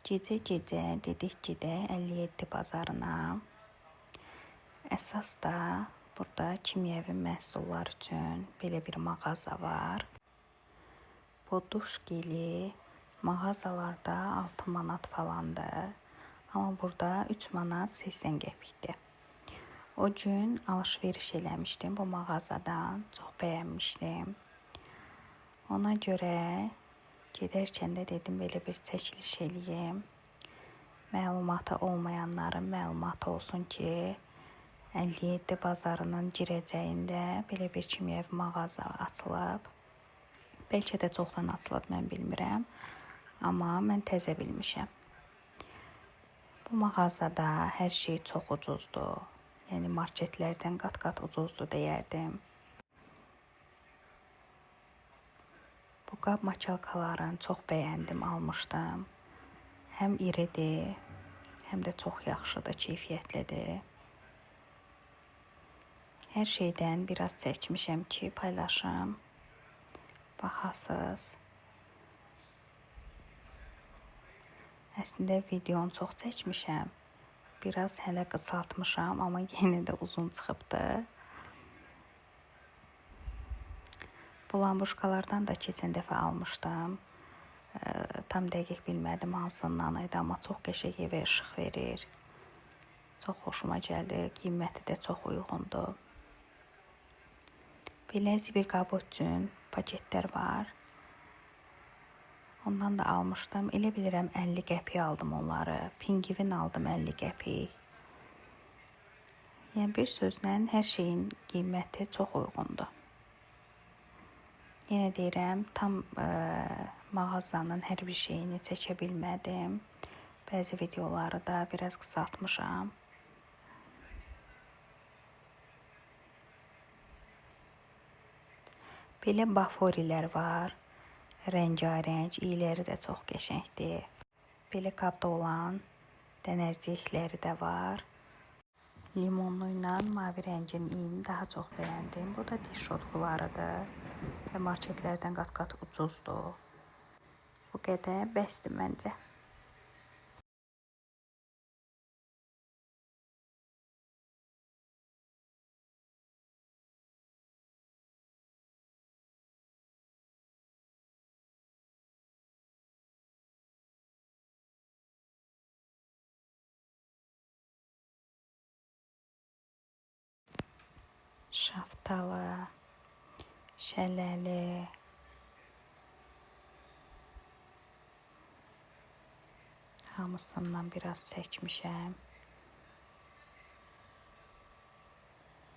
Gecə-gecə dedik gedək 57 bazarına. Əsas da burada kimyəvi məhsullar üçün belə bir mağaza var. Bu duş geli mağazalarda 6 manat falandır. Amma burada 3 manat 80 qəpikdir. O gün alış-veriş eləmişdim bu mağazadan. Çox bəyənmişdim. Ona görə gedərkən də dedim belə bir çəkiliş eləyim. Məlumatı olmayanların məlumatı olsun ki, 57 bazarının girəcəyində belə bir kimyəvi mağaza açılıb. Bəlkə də çoxdan açılıb, mən bilmirəm. Amma mən təzə bilmişəm. Bu mağazada hər şey çox ucuzdur. Yəni marketlərdən qat-qat ucuzdur deyərdim. Bu qab maçalkalarını çox bəyəndim, almışdım. Həm iridir, həm də çox yaxşıdır, keyfiyyətlidir. Hər şeydən biraz çəkmişəm ki, paylaşım. Baxasız. Əslində videonu çox çəkmişəm. Biraz hələ qısaltmışam, amma yenə də uzun çıxıbdı. Bu lambuşkalardan da keçən dəfə almışdım. Tam dəqiq bilmədim hansından idi, amma çox qəşəng evə işıq verir. Çox xoşuma gəldi. Qiyməti də çox uyğundur. Belə zibil qabı üçün paketlər var. Ondan da almışdım. Elə bilirəm 50 qəpiyə aldım onları. Pingvin aldım 50 qəpik. Yəni bir sözlə hər şeyin qiyməti çox uyğundur. Yenə deyirəm, tam mağazanın hər bir şeyini çəkə bilmədim. Bəzi videoları da biraz qısaltmışam. Belə baforilər var. Rəngarəng, iyləri də çox qəşəngdir. Belə qabda olan dənərcikləri də var. Limonlu ilə mavi rəngin iyini daha çox bəyəndim. Bu da diş şotkularıdır və marketlərdən qat-qat ucuzdur. Bu qədər bəsdir məncə. Şaftalı, şələli, hamısından biraz çəkmişəm.